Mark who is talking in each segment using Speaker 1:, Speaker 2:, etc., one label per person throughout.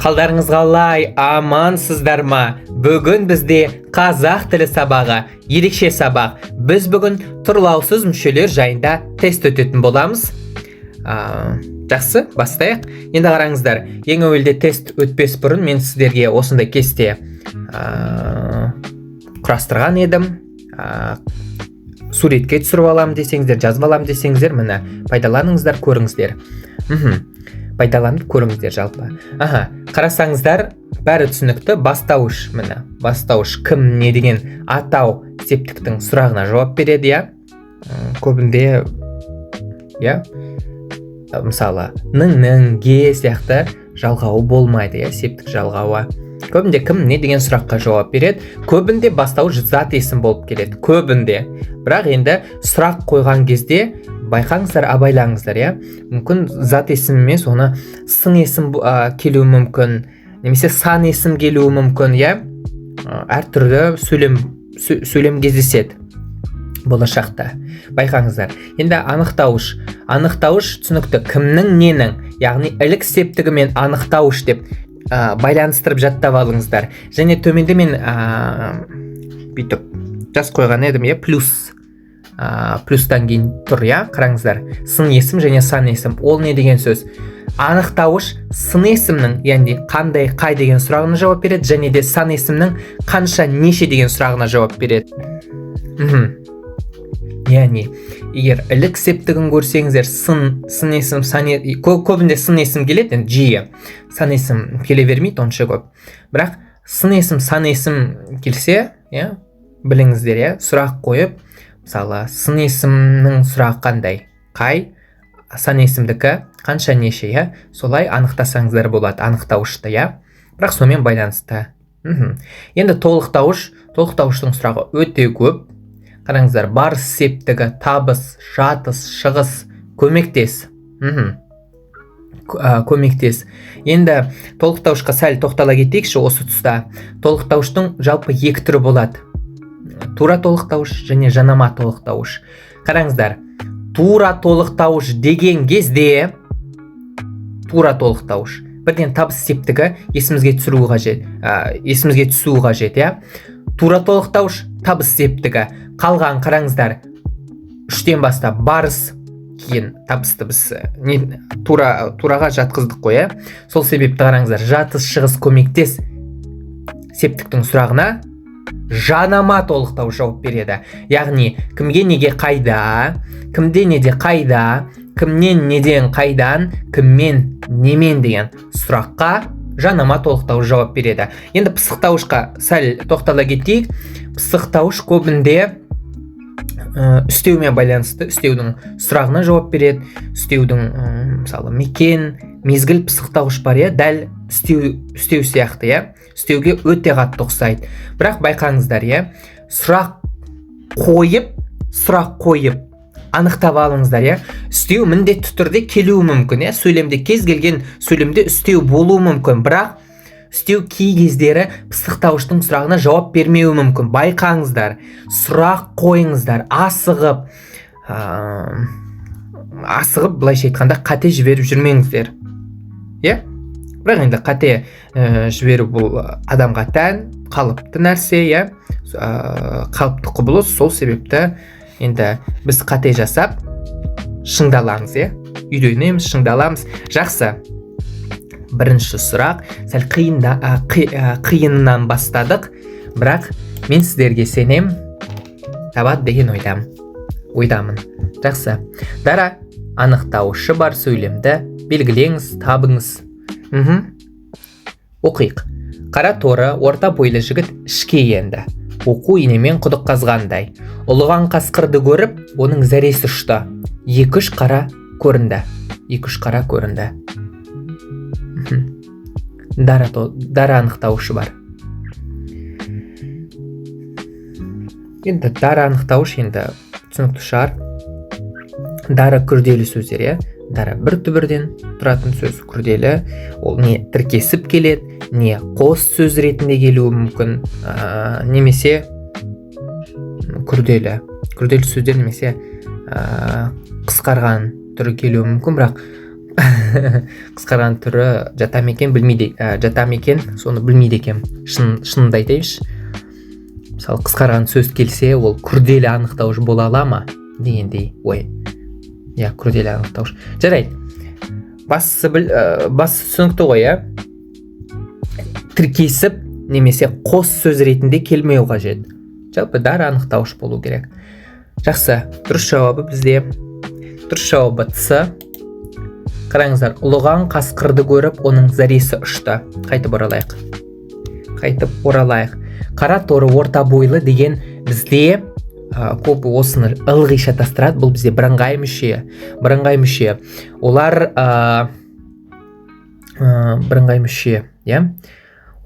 Speaker 1: Қалдарыңыз қалай, амансыздар ма? Бүгін бізде қазақ тілі сабағы, ерекше сабақ. Біз бүгін тұрлаусыз мүшелер жайында тест өтетін боламыз. Жақсы, бастайық. Енді қараңыздар, ең әуелде тест өтпес бұрын мен сіздерге осындай кесте құрастырған едім. Суретке түсіріп аламын десеңіздер, жазып аламын десеңіздер, міне, пайдаланыңыздар, көріңіздер. Пайдаланып көріңіздер жалпы. Аха, қарасаңыздар, бәрі түсінікті. Бастауыш, міне, бастауыш кім, не деген атау септіктің сұрағына жауап береді, иә. Көбінде, иә, мысалы, ның, нің, ге сияқты жалғауы болмайды, иә, септік жалғауы. Көбінде кім, не деген сұраққа жауап береді. Көбінде бастауыш зат есім болып келеді көбінде. Бірақ енді сұрақ қойған кезде байқаңыздар, абайлаңыздар, иә. Мүмкін зат есім емес, оны сын есім келуі мүмкін немесе сан есім келуі мүмкін, иә. Әртүрлі сөйлем кездеседі болашақта, байқаңыздар. Енді анықтауыш. Анықтауыш түсінікті: кімнің, ненің, яғни ілік септігі мен анықтауыш деп байланыстырып жаттап алыңыздар. Және төменде мен бүйтіп жазып қойған едім, иә, плюс, плюстан кейін тұр, иә. Қараңыздар, сын есім және сан есім. Ол не деген сөз? Анықтауыш сын есімнің, яғни қандай, қай деген сұрағына жауап береді және де сан есімнің қанша, неше деген сұрағына жауап береді. Яғни егер ілік септігін көрсеңіздер, сын есім, сан көбінде сын есім келеді енді, жиі сан есім келе бермейді онша көп. Бірақ сын есім, сан есім келсе, иә, біліңіздер, иә, сұрақ қойып, мысалы, сын есімнің сұрағы қандай? Қай. Сан есімдікі қанша, неше, иә. Солай анықтасаңыздар болады анықтауышты, иә. Бірақ сонымен байланысты. Енді толықтауыш. Толықтауыштың сұрағы өте көп. Қараңыздар, барыс септігі, табыс, жатыс, шығыс, көмектес. Көмектес. Енді толықтауышқа сәл тоқтала кетейікші осы тұста. Толықтауыштың жалпы екі түрі болады: тура толықтауыш және жанама толықтауыш. Қараңыздар, тура толықтауыш деген кезде, тура толықтауыш бірден табыс септігі есімізге түсіру қажет, есімізге түсуі қажет, иә. Тура толықтауыш, табыс септігі. Қалған, қараңыздар, үштен бастап барыс, кейін табысты біз не, тураға жатқыздық қой, иә. Сол себепті қараңыздар, жатыс, шығыс, көмектес септіктің сұрағына жанама толықтау жауап береді. Яғни кімге, неге, қайда, кімде, неде, қайда, кімнен, неден, қайдан, кіммен, немен деген сұраққа жанама толықтау жауап береді. Енді пысықтауышқа сәл тоқтала кетейік. Пысықтауыш көбінде үстеумен байланысты, үстеудің сұрағына жауап береді. Үстеудің, мысалы, мекен, мезгіл пысықтауыш бар, иә, дәл үстеу сияқты, иә, үстеуге өте қатты ұқсайды. Бірақ байқаңыздар, иә, сұрақ қойып анықтап алыңыздар, иә. Үстеу міндетті түрде келуі мүмкін, иә, сөйлемде, кез келген сөйлемде үстеу болуы мүмкін. Бірақ үстеу кей кездері пысықтауыштың сұрағына жауап бермеуі мүмкін. Байқаңыздар, сұрақ қойыңыздар. Асығып, былайша айтқанда, қате жіберіп жүрмеңіздер, иә. Бірақ енді қате жіберу бұл адамға тән қалыпты нәрсе, иә, қалыпты құбылыс. Сол себепті енді біз қате жасап шыңдаламыз, иә, үйренеміз, шыңдаламыз. Жақсы, бірінші сұрақ сәл қиында, қиыннан бастадық, бірақ мен сіздерге сенем, табады деген ойдамын. Жақсы, дара анықтауышы бар сөйлемді белгілеңіз, табыңыз. Оқиық. Қара торы, орта бойлы жігіт ішке енді. Оқу инемен құдық қазғандай. Ұлыған қасқырды көріп, оның зәресі ұшты. Екі үш қара көрінді. Екі үш қара көрінді. Дара анықтауышы бар. Енді дара анықтауыш енді түсінікті шығар. Дара күрделі сөздер, иә. Дара бір түбірден тұратын сөз, күрделі. Ол не тіркесіп келеді, не қос сөз ретінде келуі мүмкін, немесе күрделі сөздер немесе қысқарған түрі келуі мүмкін, бірақ Қысқарған түрі жата ма екен, білмейді, жата ма екен, соны білмейді екенмін. Шынымды айтайыншы. Мысалы, қысқарған сөз келсе, ол күрделі анықтауыш бола ала ма дегендей ой. Иә, күрделі анықтауыш. Жарайды. Бастысы бастысы түсінікті ғой, иә? Тіркесіп немесе қос сөз ретінде келмеу қажет. Жалпы дара анықтауыш болу керек. Жақсы, дұрыс жауабы бізде, дұрыс жауабы С. Қараңыздар, ұлыған қасқырды көріп, оның зәресі ұшты. Қайтып оралайық. Қайтып оралайық. Қара торы орта бойлы деген бізде көп осыны ылғи шатастырады. Бұл бізде бірыңғай мүше. Бірыңғай мүше. Олар бірыңғай мүше, иә?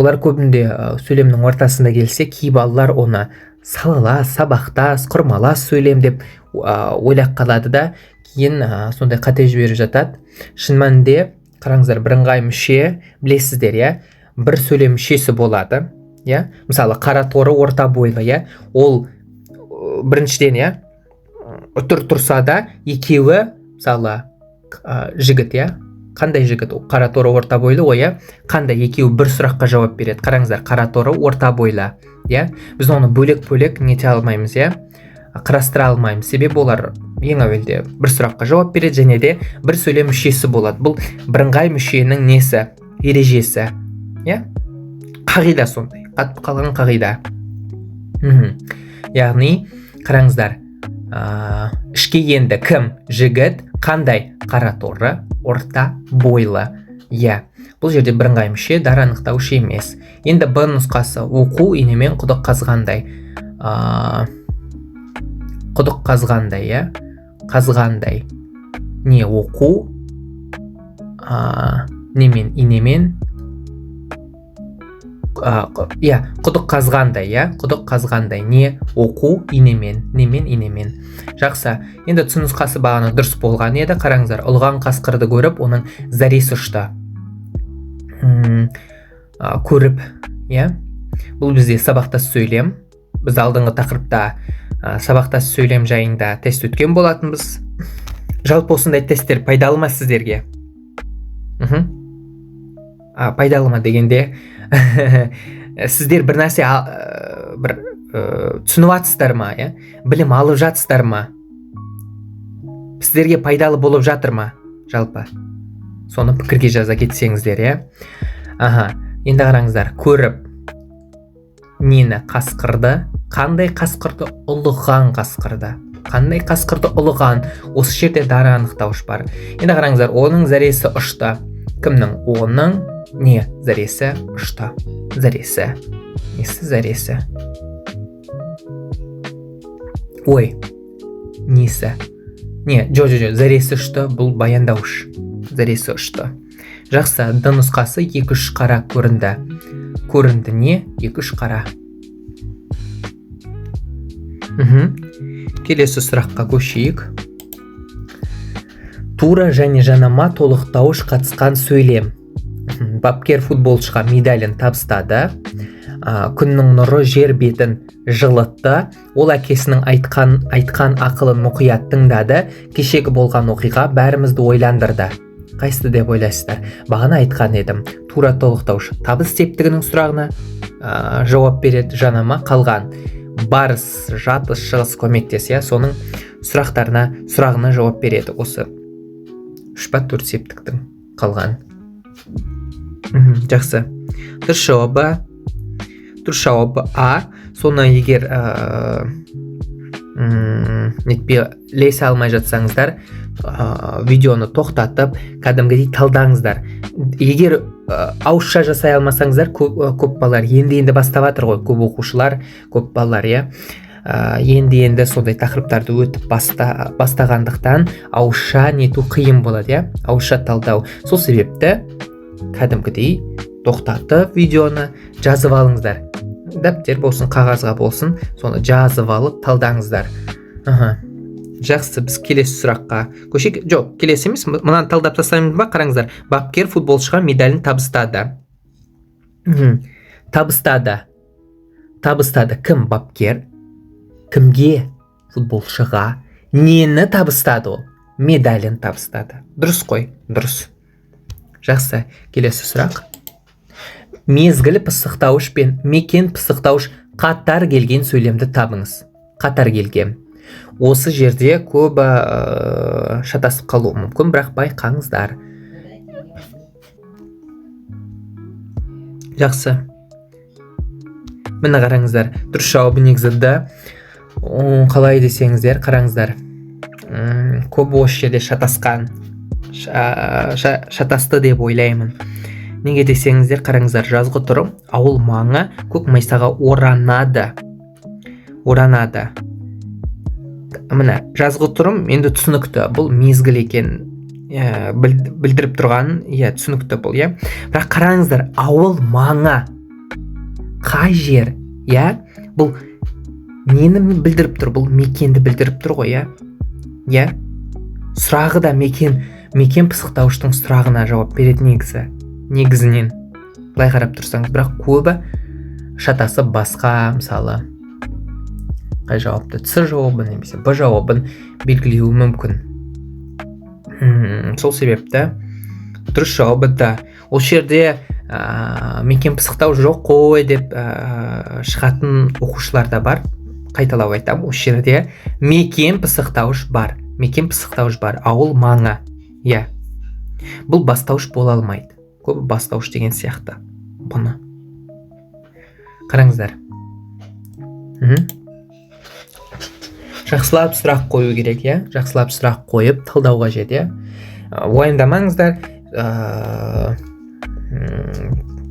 Speaker 1: Олар көбінде сөйлемнің ортасында келсе, кей балалар оны салалас, сабақтас, құрмалас сөйлем деп ойлап қалады да, кейін сондай қате жіберіп жатады. Шын мәнінде, қараңыздар, бірыңғай мүше білесіздер, иә? Бір сөйлем мүшесі болады, иә? Мысалы, қара торы орта бойлы, иә? Ол біріншіден, иә, үтір тұрса да, екеуі, мысалы, жігіт, иә? Қандай жігіт? Қара торы орта бойлы ғой, иә? Қандай? Екеуі бір сұраққа жауап береді. Қараңыздар, қара торы орта бойлы, иә? Біз оны бөлек-бөлек нете алмаймыз, иә? Қарастыра алмаймыз. Себебі олар ең әуелде бір сұраққа жауап береді және де бір сөйлем мүшесі болады. Бұл бірыңғай мүшенің несі? Ережесі, иә? Қағида сондай. Қатып қалған қағида. Яғни, қараңыздар, ішке енді кім? Жігіт. Қандай? Қара торы орта бойлы. Иә, бұл жерде бірыңғай мүше, дара анықтауыш емес. Енді Б нұсқасы: оқу инемен құдық қазғандай. Құдық қазғандай, иә? Қазғандай. Не оқу? Немен? Инемен. Иә, құдық қазғандай, иә, құдық қазғандай. Не оқу инемен, немен? Инемен. Жақсы. Енді Ц нұсқасы бағана дұрыс болған еді. Қараңыздар, ұлыған қасқырды көріп, оның зәресі ұшты. Көріп, иә? Бұл бізде сабақтас сөйлем. Біз алдыңғы тақырыпта сабақтас сөйлем жайында тест өткен болатынбыз. Жалпы, осындай тесттер пайдалы ма сіздерге? Мхм. Пайдалы ма дегенде, сіздер бір нәрсе бір түсініп жатсыздар ма, иә? Білім алып жатсыздар ма? Сіздерге пайдалы болып жатыр ма жалпы? Соны пікірге жаза кетсеңіздер, иә? Аха, енді қараңыздар, көріп нені? Қасқырды. Қандай қасқырды? Ұлыған қасқырды. Қандай қасқырды? Ұлыған. Осы жерде дара анықтауыш бар. Енді қараңыздар, оның зәресі ұшты. Кімнің? Оның не зәресі ұшты? Зәресі. Несі зәресі? Ой, несі? Не, жоқ, жоқ, жоқ, зәресі ұшты, бұл баяндауыш. Зәресі ұшты. Жақсы, Д нұсқасы: екі үш қара көрінді. Көрінді не? Екі үш қара. Келесі сұраққа көшейік. Тура және жанама толықтауыш қатысқан сөйлем. Бапкер футболшыға медалін табыстады. Күннің нұры жер бетін жылытты. Ол әкесінің айтқан ақылын мұқият тыңдады. Кешегі болған оқиға бәрімізді ойландырды. Қайсысы деп ойлайсыздар? Бағана айтқан едім. Тура толықтауыш табыс септігінің сұрағына жауап береді, жанама қалған барыс, жатыс, шығыс, көмектес, иә, соның сұрағына жауап береді. Осы үш па төрт септіктің қалған. Жақсы. Дұрыс жауабы А. Соны егер нетпей, ілесе алмай жатсаңыздар, видеоны тоқтатып, кәдімгідей талдаңыздар. Егер ауызша жасай алмасаңыздар, көп балалар енді енді бастап жатыр ғой, көп оқушылар, көп балалар, иә, енді енді сондай тақырыптарды өтіп бастағандықтан ауызша нету қиын болады, иә, ауызша талдау. Сол себепті кәдімгідей тоқтатып, видеоны жазып алыңыздар, дәптер болсын, қағазға болсын, соны жазып алып талдаңыздар. Аха, жақсы, біз келесі сұраққа көшейік. Жоқ, келесі емес, мынаны талдап тастаймыз ба? Қараңыздар, бапкер футболшыға медалін табыстады. Табыстады. Табыстады кім? Бапкер. Кімге? Футболшыға. Нені табыстады ол? Медалін табыстады. Дұрыс қой, дұрыс. Жақсы, келесі сұрақ. Мезгіл пысықтауыш пен мекен пысықтауыш қатар келген сөйлемді табыңыз. Қатар келген. Осы жерде көбі шатасып қалуы мүмкін, бірақ байқаңыздар. Жақсы. Міне қараңыздар, дұрыс жауабы негізі Д. Қалай десеңіздер, қараңыздар. Көбі осы жерде шатасқан, шатасты деп ойлаймын. Неге десеңіздер, қараңыздар, жазғы тұрым ауыл маңы көк майсаға оранады. Оранады. Міне, жазғы тұрым енді түсінікті, бұл мезгіл екен, білдіріп тұрған, иә, түсінікті бұл, иә. Бірақ қараңыздар, ауыл маңы қай жер, иә? Бұл нені білдіріп тұр? Бұл мекенді білдіріп тұр ғой, иә? Иә? Сұрағы да мекен, мекен пысықтауыштың сұрағына жауап береді негізі. Негізінен былай қарап тұрсаңыз, бірақ көбі шатасып басқа, мысалы, қай жауапты, С жауабын немесе Б жауабын белгілеуі мүмкін. Сол себепті дұрыс жауабы да. Ол жерде мекен пысықтау жоқ қой деп шығатын оқушылар да бар. Қайталап айтамын, осы жерде мекен пысықтауыш бар. Мекен пысықтауыш бар. Ауыл маңы. Иә. Бұл бастауыш бола алмайды. Көбі бастауыш деген сияқты бұны. Қараңыздар. Жақсылап сұрақ қою керек, иә? Жақсылап сұрақ қойып талдау қажет, иә? Уайымдамаңыздар.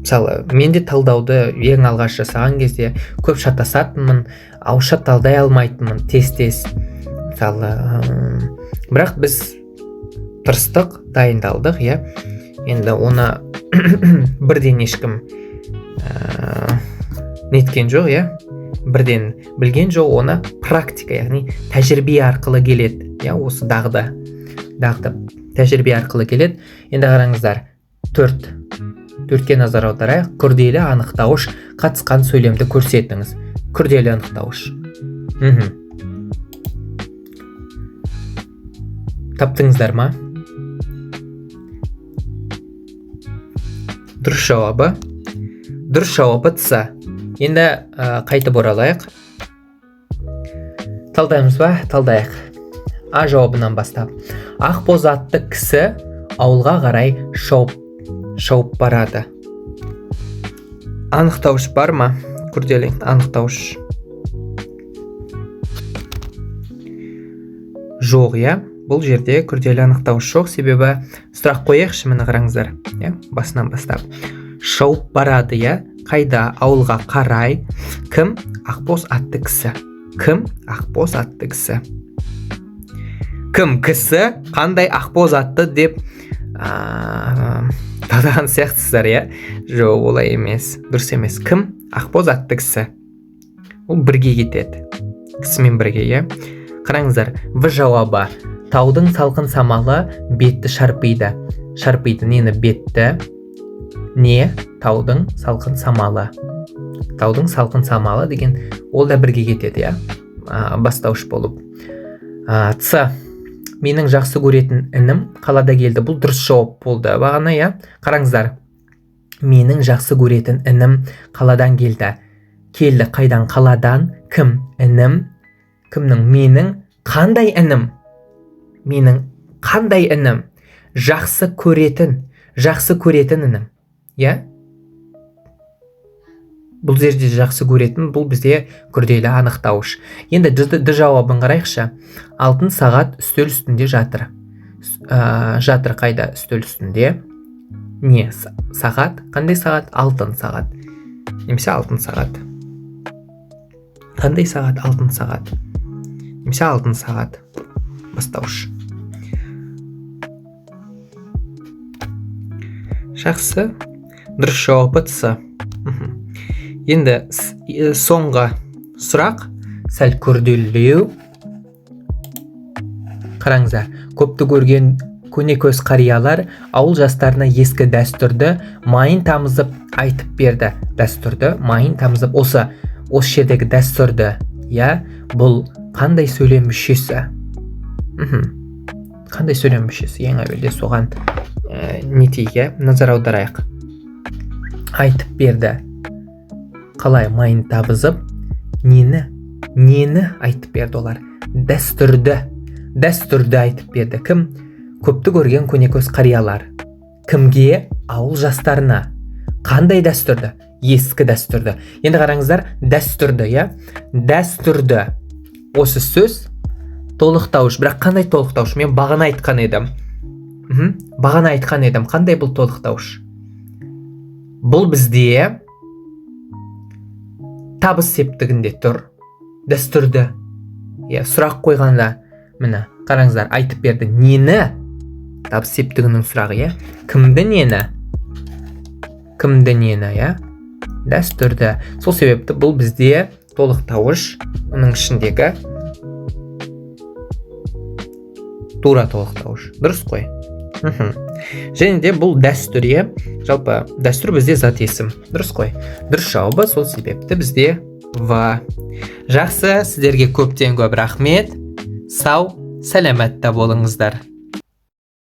Speaker 1: Мысалы, мен де талдауды ең алғаш жасаған кезде көп шатасатынмын, ауызша талдай алмайтынмын тез-тез. Мысалы, бірақ біз тырыстық, дайындалдық, иә? Енді оны бірден ешкім неткен жоқ, иә? Бірден білген жоқ, оны практика, яғни тәжірибе арқылы келеді, иә? Осы дағды тәжірибе арқылы келеді. Енді қараңыздар, төртке назар аударайық. Күрделі анықтауыш қатысқан сөйлемді көрсетіңіз. Күрделі анықтауыш. Таптыңыздар ма? Дұрыс жауабы С. Енді қайтып оралайық. Талдаймыз ба? Талдайық. А жауабынан бастап. Ақбоз атты кісі ауылға қарай шауып барады. Анықтауыш бар ма? Күрделі анықтауыш. Жоқ, иә? Бұл жерде күрделі анықтауыш жоқ, себебі сұрақ қояйықшы, міне қараңыздар, иә? Басынан бастап. Шауып барады, иә? Қайда? Ауылға қарай. Кім? Ақбоз атты кісі. Кім? Ақбоз атты кісі. Кім кісі? Қандай ақбоз атты деп талдаған сияқтысыздар, иә? Жоқ, олай емес. Дұрыс емес. Кім? Ақбоз атты кісі. Ол бірге кетеді. Кісімен бірге, иә? Қараңыздар, В жауабы. Таудың салқын самалы бетті шарпиды. Шарпиды нені? Бетті. Не? Таудың салқын самалы. Таудың салқын самалы деген ол да бірге кетеді, иә? Бастауыш болып. С. Менің жақсы көретін інім қалада келді. Бұл дұрыс жауап болды бағана, иә? Қараңыздар. Менің жақсы көретін інім қаладан келді. Келді қайдан? Қаладан. Кім? Інім. Кімнің? Менің. Қандай інім? Менің қандай інім? Жақсы көретін. Жақсы көретін інім. Иә? Бұл жерде жақсы көретін, бұл бізде күрделі анықтауыш. Енді Д жауабын қарайықшы. Алтын сағат үстел үстінде жатыр. Жатыр қайда? Үстел үстінде. Не? Сағат. Қандай сағат? Алтын сағат. Немесе алтын сағат. Қандай сағат? Алтын сағат. Немесе алтын сағат. Бастауыш. Жақсы. Дұрыс жауабы С. Енді соңғы сұрақ сәл күрделілеу. Қараңыздар, көпті көрген көнекөз қариялар ауыл жастарына ескі дәстүрді майын тамызып айтып берді. Дәстүрді майын тамызып, осы жердегі дәстүрді, иә, бұл қандай сөйлем мүшесі? Қандай сөйлем мүшесі? Ең әуелде соған нетейік, иә, назар аударайық. Айтып берді. Қалай майын табызып, нені? Нені айтып берді олар? Дәстүрді. Дәстүрді айтып берді. Кім? Көпті көрген көнекөз қариялар. Кімге? Ауыл жастарына. Қандай дәстүрді? Ескі дәстүрді. Енді қараңыздар, дәстүрді, иә? Дәстүрді. Осы сөз толықтауыш. Бірақ қандай толықтауыш? Мен бағана айтқан едім. Бағана айтқан едім. Қандай бұл толықтауыш? Бұл бізде табыс септігінде тұр. Дәстүрді. Иә, сұрақ қойғанда, міне, қараңыздар, айтып берді. Нені? Табыс септігінің сұрағы, иә? Кімді, нені? Кімді, нені, иә? Дәстүрді. Сол себепті бұл бізде толықтауыш, оның ішіндегі тура толықтауыш. Дұрыс қой? Және де бұл дәстүр, иә? Жалпы дәстүр бізде зат есім. Дұрыс қой? Дұрыс жауабы сол себепті бізде В. Жақсы, сіздерге көптен көп рахмет. Сау, сәлематта болыңыздар.